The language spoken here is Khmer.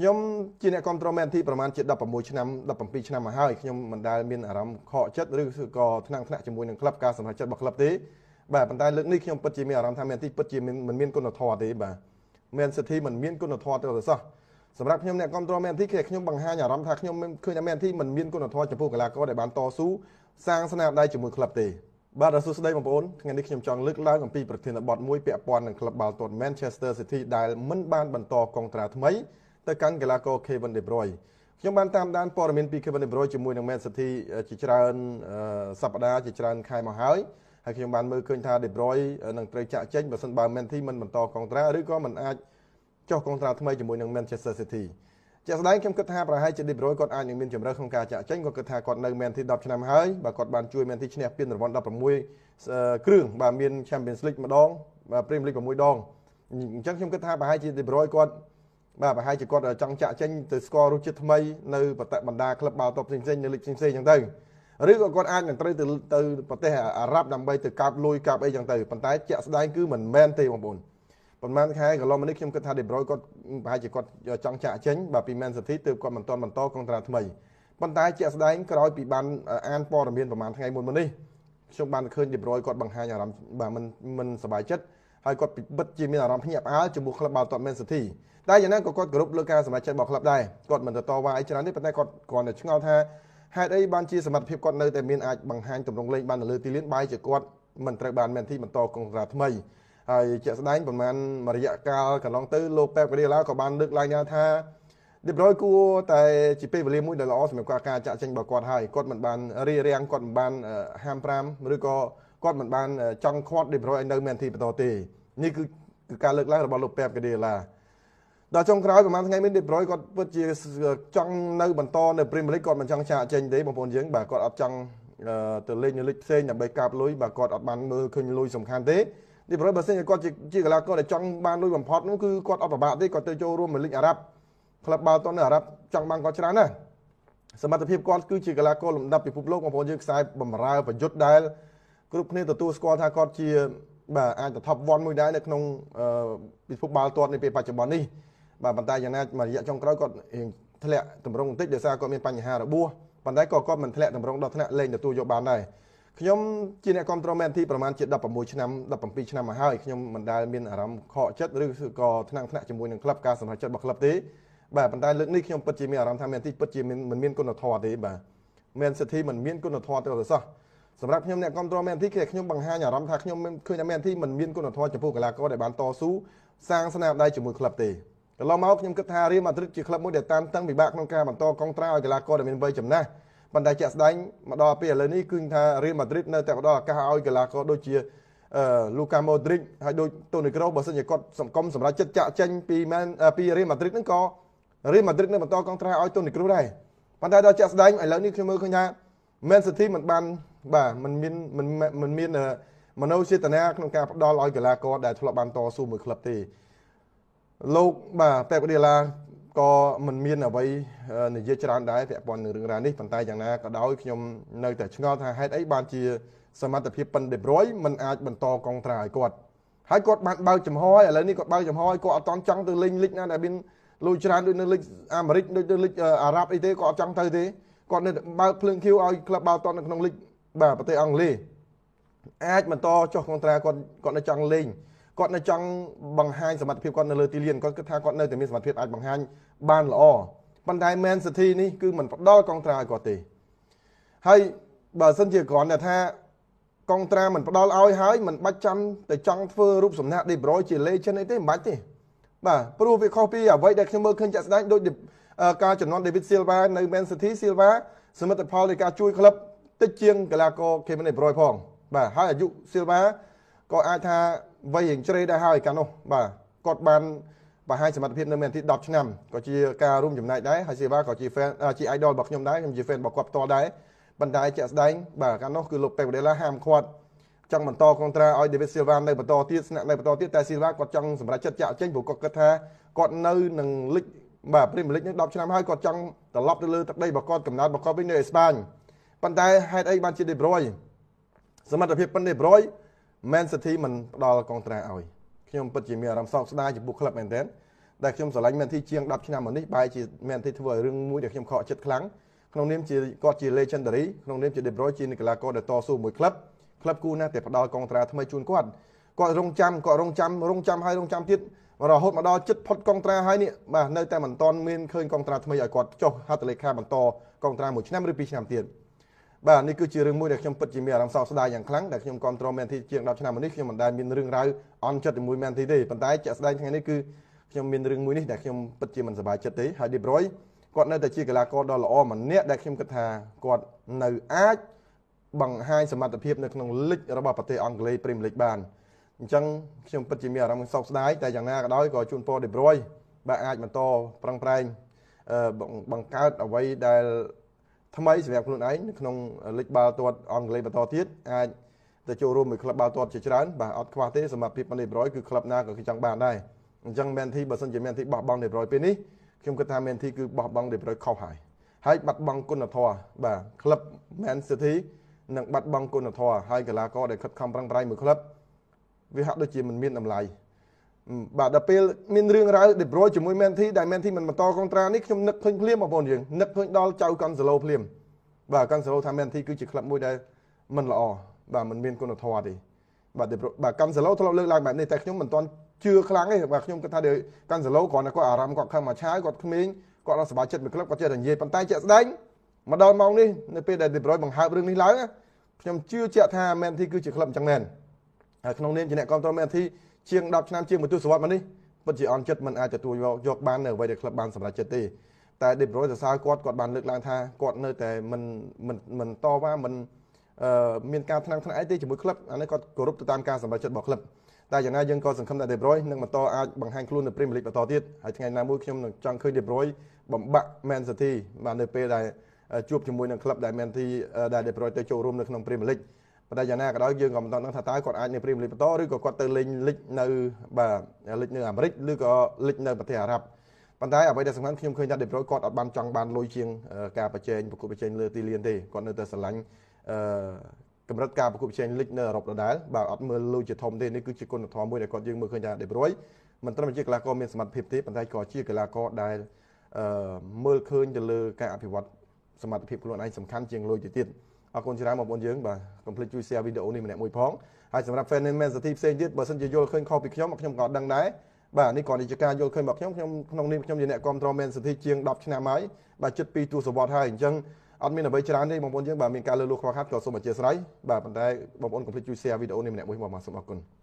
ខ្ញុំជាអ្នកគ្រប់គ្រង Man City ប្រហែលជា16ឆ្នាំ17ឆ្នាំមកហើយខ្ញុំមិនដែលមានអារម្មណ៍ខកចិត្តឬក៏ថ្នាក់ថ្នាក់ជាមួយនឹងក្លឹបការសម្រេចចិត្តរបស់ក្លឹបទេបាទប៉ុន្តែលើកនេះខ្ញុំពិតជាមានអារម្មណ៍ថា Man City ពិតជាមិនមានគុណធម៌ទេបាទ Man City មិនមានគុណធម៌ទេសោះសម្រាប់ខ្ញុំអ្នកគ្រប់គ្រង Man City ខ្ញុំបង្ហាញអារម្មណ៍ថាខ្ញុំឃើញថា Man City មិនមានគុណធម៌ចំពោះកីឡាករដែលបានតស៊ូសាងស្នាដៃជាមួយក្លឹបទេបាទសួស្តីបងប្អូនថ្ងៃនេះខ្ញុំចង់លើកឡើងអំពីប្រធានបទមួយពាក់ព័ន្ធនឹងក្លឹបបាល់ទាត់ Manchester City ដែលមិនបានបន្តកុងត្រាថ្មីទៅកាន់កីឡាករ Kevin De Bruyne ខ្ញុំបានតាមដានព័ត៌មានពី Kevin De Bruyne ជាមួយនឹង Man City ជាច្រើនសប្តាហ៍ជាច្រើនខែមកហើយហើយខ្ញុំបានមើលឃើញថា De Bruyne នឹងត្រូវចាក់ចេញបើសិនបើ Man City មិនបន្តកុងត្រាឬក៏មិនអាចចុះកុងត្រាថ្មីជាមួយនឹង Manchester City ជាក់ស្ដែងខ្ញុំគិតថាប្រហែលជា De Bruyne គាត់អាចនឹងមានជម្រើសក្នុងការចាក់ចេញគាត់គិតថាគាត់នៅ Man City 10ឆ្នាំហើយបាទគាត់បានជួយ Man City ឈ្នះពានរង្វាន់16គ្រឿងបាទមាន Champions League ម្ដងបាទ Premier League 6ដងអញ្ចឹងខ្ញុំគិតថាប្រហែលជា De Bruyne គាត់បាទប្រហែលជាគាត់ចង់ចាក់ចេញទៅស្គាល់រសជាតិថ្មីនៅបណ្ដាក្លឹបបាល់ទាត់ផ្សេងៗនៅលីកផ្សេងៗអញ្ចឹងទៅឬក៏គាត់អាចនឹងត្រូវទៅប្រទេសអារ៉ាប់ដើម្បីទៅកាប់លុយកាប់អីចឹងទៅប៉ុន្តែជាក់ស្ដែងគឺមិនមែនទេបងប្អូនប៉ុន្មានខែកន្លងមកនេះខ្ញុំគិតថា De Bruyne គាត់ប្រហែលជាគាត់ចង់ចាក់ចេញបាទពី Man City ទើបគាត់មិនទាន់បន្តកុងត្រាថ្មីប៉ុន្តែជាក់ស្ដែងក្រោយពីបានអានព័ត៌មានប្រហែលថ្ងៃមុនមកនេះខ្ញុំបានឃើញ De Bruyne គាត់បង្ហាញអារម្មណ៍បាទមិនសប្បាយចិត្តហើយគាត់ពិតជាមានអារម្មណ៍ភ្ញាក់ផ្អើលចំពោះក្លឹបបាល់ទាត់ Man City តែយ៉ាងណាក៏គាត់គោរពលើការសម្រេចចិត្តរបស់ក្លឹបដែរគាត់មិនទៅតវ៉ាអីច្រើនទេប៉ុន្តែគាត់គ្រាន់តែឆ្ងល់ថាហេតុអីបានជាសមត្ថភាពគាត់នៅតែមានអាចបង្ហាញទម្រង់លេងបាននៅលើទីលានបែរជាគាត់មិនត្រូវបាន Man City បន្តកុងត្រាថ្មីហើយជាក់ស្ដែងប្រហែលមួយរយៈកាលកន្លងទៅលោក Pep Guardiola ក៏បានលើកឡើងថា De Bruyne គួរតែជាពេលវេលាមួយដែលល្អសម្រាប់ការចាក់ចេញរបស់គាត់ហើយគាត់មិនបានរារាំងគាត់មិនបានហាមប្រាមឬក៏គាត់មិនបានចង់ខាត់ De Bruyne ឲ្យនៅ Man City បន្តទេនេះគឺការលើកឡើងរបស់លោក Pep Guardiola ដល់ចុងក្រោយប្រហែលថ្ងៃមុន De Bruyne គាត់ពិតជាចង់នៅបន្តនៅ Premier League គាត់មិនចង់ចាកចេញទេបងប្អូនយើងបាទគាត់អត់ចង់ទៅលេងនៅលីកផ្សេងដើម្បីកាប់លុយបាទគាត់អត់បានមើលឃើញលុយសំខាន់ទេ De Bruyne បើសិនជាគាត់ជាកីឡាករដែលចង់បានលុយបំផុតនោះគឺគាត់អត់ពិបាកទេគាត់ទៅចូលរួមនៅលីកអារ៉ាប់ក្លឹបបាល់ទាត់នៅអារ៉ាប់ចង់បានគាត់ច្រើនណាស់សមត្ថភាពគាត់គឺជាកីឡាករលំដាប់ពិភពលោកបងប្អូនយើងខ្សែបំរើប្រយុទ្ធដែលគ្រប់គ្នាទទួលស្គាល់ថាគាត់ជាបាទអាចទៅ top 1មួយដែរនៅក្នុងពិភពបាល់ទាត់នាពេលបច្ចុប្បន្ននេះបាទប៉ុន្តែយ៉ាងណាមួយរយៈចុងក្រោយគាត់រៀងធ្លាក់ទម្រង់បន្តិចដោយសារគាត់មានបញ្ហារបួសប៉ុន្តែក៏គាត់មិនធ្លាក់ទម្រង់ដល់ថ្នាក់លែងទទួលយកបានដែរខ្ញុំជាអ្នកគ្រប់គ្រង Man City ប្រហែលជា16ឆ្នាំ17ឆ្នាំមកហើយខ្ញុំមិនដែលមានអារម្មណ៍ខកចិត្តឬក៏ថ្នាក់ថ្នាក់ជាមួយនឹងក្លឹបការសម្រេចចិត្តរបស់ក្លឹបទេបាទប៉ុន្តែលើកនេះខ្ញុំពិតជាមានអារម្មណ៍ថា Man City ពិតជាមិនមានគុណធម៌ទេបាទ Man City មិនមានគុណធម៌ទេសោះសម្រាប់ខ្ញុំអ្នកគ្រប់គ្រង Man City ខ្ញុំបង្ហាញអារម្មណ៍ថាខ្ញុំឃើញថា Man City មិនមានគុណធម៌ចំពោះកីឡាករដែលបានតស៊ូសាងស្នាដៃជាមួយក្លឹបទេកន្លងមកខ្ញុំគិតថា Real Madrid ជាក្លឹបមួយដែលតានតឹងពិបាកក្នុងការបន្តកុងត្រាឲ្យកីឡាករដែលមានវ័យចំណាស់ប៉ុន្តែជាក់ស្ដែងមកដល់ពេលឥឡូវនេះគឺថា Real Madrid នៅតែផ្ដល់ឱកាសឲ្យកីឡាករដូចជា Luka Modric ហើយដូច Toni Kroos បើសិនជាគាត់សង្គមសម្រាប់ចិត្តចាក់ចេញពីពី Real Madrid ហ្នឹងក៏ Real Madrid នៅបន្តកុងត្រាឲ្យ Toni Kroos ដែរប៉ុន្តែដល់ជាក់ស្ដែងឥឡូវនេះខ្ញុំមើលឃើញថា Man City មិនបានបាទមិនមានមិនមានមនោចេតនាក្នុងការផ្ដល់ឲ្យកីឡាករដែលធ្លាប់បានតស៊ូមួយក្លឹបទេលោកបាទ Pep Guardiola ក៏មិនមានអ្វីនិយាយច្រើនដែរពាក់ព័ន្ធនឹងរឿងរ៉ាវនេះប៉ុន្តែយ៉ាងណាក៏ដោយខ្ញុំនៅតែឆ្ងល់ថាហេតុអីបានជាសមត្ថភាពប៉ុន De Bruyne មិនអាចបន្តកុងត្រាឲ្យគាត់ហើយគាត់បានបើកចំហឥឡូវនេះគាត់បើកចំហឲ្យគាត់អត់តន់ចង់ទៅលេងលីកណាដែលមានលុយច្រើនដូចនៅលីកអាមេរិកដូចនៅលីកអារ៉ាប់អីទេគាត់អត់ចង់ទៅទេគាត់នៅបើកភ្លើងខៀវឲ្យក្លឹបបាល់ទាត់នៅក្នុងលីកបាទប្រទេសអង់គ្លេសអាចបន្តចុះកុងត្រាគាត់គាត់នៅចង់លេងគាត់នៅចង់បង្ហាញសមត្ថភាពគាត់នៅលើទីលានគាត់គិតថាគាត់នៅតែមានសមត្ថភាពអាចបង្ហាញបានល្អប៉ុន្តែ Man City នេះគឺមិនផ្ដល់កុងត្រាឲ្យគាត់ទេហើយបើសិនជាគ្រាន់តែថាកុងត្រាមិនផ្ដល់ឲ្យហើយមិនបាច់ចាំតែចង់ធ្វើរូបសំណាក De Bruyne ជា legend អីទេមិនបាច់ទេបាទព្រោះវាខុសពីអ្វីដែលខ្ញុំមើលឃើញជាក់ស្ដែងដូចការចំនួន David Silva នៅ Man City Silva សមិទ្ធផលនៃការជួយក្លឹបតិចជាងកីឡាករ Kevin De Bruyne ផងបាទហើយអាយុ Silva ក៏អាចថាវ័យរៀងជ្រេដែរហើយកាលនោះបាទគាត់បានបង្ហាញសមត្ថភាពនៅ Man City 10ឆ្នាំក៏ជាការរួមចំណែកដែរហើយ Silva ក៏ជា fan ជា idol របស់ខ្ញុំដែរខ្ញុំជា fan របស់គាត់ផ្ទាល់ដែរប៉ុន្តែជាក់ស្ដែងបាទកាលនោះគឺលោក Pep Guardiola ហាមឃាត់ចង់បន្តកុងត្រាឲ្យ David Silva នៅបន្តទៀតស្នាក់នៅបន្តទៀតតែ Silva គាត់ចង់សម្រេចចិត្តចាក់ចេញព្រោះគាត់គិតថាគាត់នៅនឹងលិចបាទ Premier League នឹង10ឆ្នាំហើយគាត់ចង់ត្រឡប់ទៅលើទឹកដីរបស់គាត់កំណើតរបស់គាត់វិញនៅអេស្ប៉ាញប៉ុន្តែហេតុអីបានជា De Bruyne សមត្ថភាពប៉ុន De Bruyne Man City មិនផ្ដល់កុងត្រាឲ្យខ្ញុំពិតជាមានអារម្មណ៍សោកស្ដាយចំពោះក្លឹបមែនទែន ដែលខ្ញុំស្រឡាញ់មែនទីជាង10ឆ្នាំមកនេះបែរជាមែនទីធ្វើឲ្យរឿងមួយដែលខ្ញុំខកចិត្តខ្លាំងក្នុងនាមជាគាត់ជា legendary ក្នុងនាមជា De Bruyne ជាកីឡាករដែលតស៊ូមួយក្លឹបក្លឹបគូណាស់តែផ្ដល់កងត្រាថ្មីជូនគាត់គាត់រងចាំគាត់រងចាំរងចាំហើយរងចាំទៀតរហូតមកដល់ចិត្តផុតកងត្រាហើយនេះបាទនៅតែមិនទាន់មានឃើញកងត្រាថ្មីឲ្យគាត់ចុះហត្ថលេខាបន្តកងត្រា1ឆ្នាំឬ2ឆ្នាំទៀតបាទនេះគឺជារឿងមួយដែលខ្ញុំពិតជាមានអារម្មណ៍សោកស្ដាយយ៉ាងខ្លាំងដែលខ្ញុំគ្រប់គ្រងមែនធីជាង10ឆ្នាំមកនេះខ្ញុំមិនដែលមានរឿងរ៉ាវអន់ចិត្តជាមួយមែនធីទេប៉ុន្តែជាក់ស្ដែងថ្ងៃនេះគឺខ្ញុំមានរឿងមួយនេះដែលខ្ញុំពិតជាមិនសប្បាយចិត្តទេហើយ De Bruyne គាត់នៅតែជាកីឡាករដ៏ល្អម្នាក់ដែលខ្ញុំគិតថាគាត់នៅអាចបង្ហាញសមត្ថភាពនៅក្នុងលីករបស់ប្រទេសអង់គ្លេស Premier League បានអញ្ចឹងខ្ញុំពិតជាមានអារម្មណ៍សោកស្ដាយតែយ៉ាងណាក៏ដោយក៏ជូនពរ De Bruyne បាទអាចបន្តប្រឹងប្រែងបង្កើតអ្វីដែលថ្មីសម្រាប់ខ្លួនឯងក្នុងលីកបាល់ទាត់អង់គ្លេសបន្តទៀតអាចទៅចូលរួមមួយក្លឹបបាល់ទាត់ជាច្រើនបាទអត់ខ្វះទេសម្រាប់ភាព De Bruyne គឺក្លឹបណាក៏គេចង់បានដែរអញ្ចឹងមែនធីបើសិនជាមែនធីបោះបង់ De Bruyne ពេលនេះខ្ញុំគិតថាមែនធីគឺបោះបង់ De Bruyne ខុសហើយហើយបាត់បង់គុណធម៌បាទក្លឹប Man City នឹងបាត់បង់គុណធម៌ហើយកីឡាករដែលខិតខំប្រឹងប្រែងមួយក្លឹបវាហាក់ដូចជាមិនមានតម្លៃបាទដល់ពេលមានរឿងរ៉ាវ De Bruyne ជាមួយ Man City ដែល Man City មិនបន្តកុងត្រានេះខ្ញុំនឹកឃើញភ្លាមបងប្អូនយើងនឹកឃើញដល់ចៅកុនសាឡូភ្លាមបាទកុនសាឡូថា Man City គឺជាក្លឹបមួយដែលមិនល្អបាទមិនមានគុណធម៌ទេបាទបាទកុនសាឡូធ្លាប់លើកឡើងបែបនេះតែខ្ញុំមិនទាន់ជឿខ្លាំងទេបាទខ្ញុំគិតថាកុនសាឡូគ្រាន់តែគាត់អារម្មណ៍គាត់ខឹងមកឆាយគាត់ក្មេងគាត់អត់សប្បាយចិត្តមួយក្លឹបគាត់ចេះតែនិយាយប៉ុន្តែជាក់ស្ដែងមកដល់ម៉ោងនេះនៅពេលដែល De Bruyne បង្ហើបរឿងនេះឡើងខ្ញុំជឿជាក់ថា Man City គឺជាក្លឹបអញ្ចឹងមែនហើយក្នុងនាមជាអ្នកគ្រប់គ្រង Man City ជាង10ឆ្នាំជាងមួយទសវត្សរ៍មកនេះពិតជាអន់ចិត្តមិនអាចទទួលយកបាននៅអ្វីដែលក្លឹបបានសម្រេចចិត្តទេតែ De Bruyne សរសើរគាត់គាត់បានលើកឡើងថាគាត់នៅតែមិនតវ៉ាមិនមានការថ្នាំងថ្នាក់អីទេជាមួយក្លឹបអានេះគាត់គោរពទៅតាមការសម្រេចចិត្តរបស់ក្លឹបតែយ៉ាងណាយើងក៏សង្ឃឹមថា De Bruyne នឹងបន្តអាចបង្ហាញខ្លួននៅ Premier League បន្តទៀតហើយថ្ងៃណាមួយខ្ញុំនឹងចង់ឃើញ De Bruyne បំបាក់ Man City បាទនៅពេលដែលជួបជាមួយនឹងក្លឹបដែល Man City ដែល De Bruyne ទៅចូលរួមនៅក្នុង Premier League ប៉ុន្តែយ៉ាងណាក៏ដោយយើងក៏មិនដឹងថាតើគាត់អាចនៅ Premier League បន្តឬក៏គាត់ទៅលេងលិចនៅបាទលិចនៅអាមេរិកឬក៏លិចនៅប្រទេសអារ៉ាប់ប៉ុន្តែអ្វីដែលសំខាន់ខ្ញុំឃើញថា De Bruyne គាត់អត់បានចង់បានលុយជាងការប្រជែងប្រកួតប្រជែងលើទីលានទេគាត់នៅតែស្រឡាញ់កម្រិតការប្រកួតប្រជែងលិចនៅអឺរ៉ុបដដែលបាទអត់មើលលុយជាធំទេនេះគឺជាគុណធម៌មួយដែលគាត់យើងមើលឃើញថា De Bruyne មិនត្រឹមតែជាកីឡាករមានសមត្ថភាពទេប៉ុន្តែក៏ជាកីឡាករដែលមើលឃើញទៅលើការអភិវឌ្ឍសមត្ថភាពខ្លួនឯងសំខាន់ជាងលុយទៅទៀតអរគុណច្រើនបងប្អូនយើងបាទកុំភ្លេចជួយ share វីដេអូនេះម្នាក់មួយផងហើយសម្រាប់ fan Man City ផ្សេងទៀតបើសិនជាយល់ឃើញខុសពីខ្ញុំខ្ញុំក៏ដឹងដែរបាទនេះគ្រាន់តែជាការយល់ឃើញរបស់ខ្ញុំខ្ញុំក្នុងនាមខ្ញុំជាអ្នកគាំទ្រ Man City ជាង10ឆ្នាំហើយបាទជិត2ទសវត្សរ៍ហើយអញ្ចឹងអត់មានអ្វីច្រើនទេបងប្អូនយើងបាទមានការលើកលួសខ្វះខាតក៏សូមអធ្យាស្រ័យបាទប៉ុន្តែបងប្អូនកុំភ្លេចជួយ share វីដេអូនេះម្នាក់មួយមកសូមអរគុណ។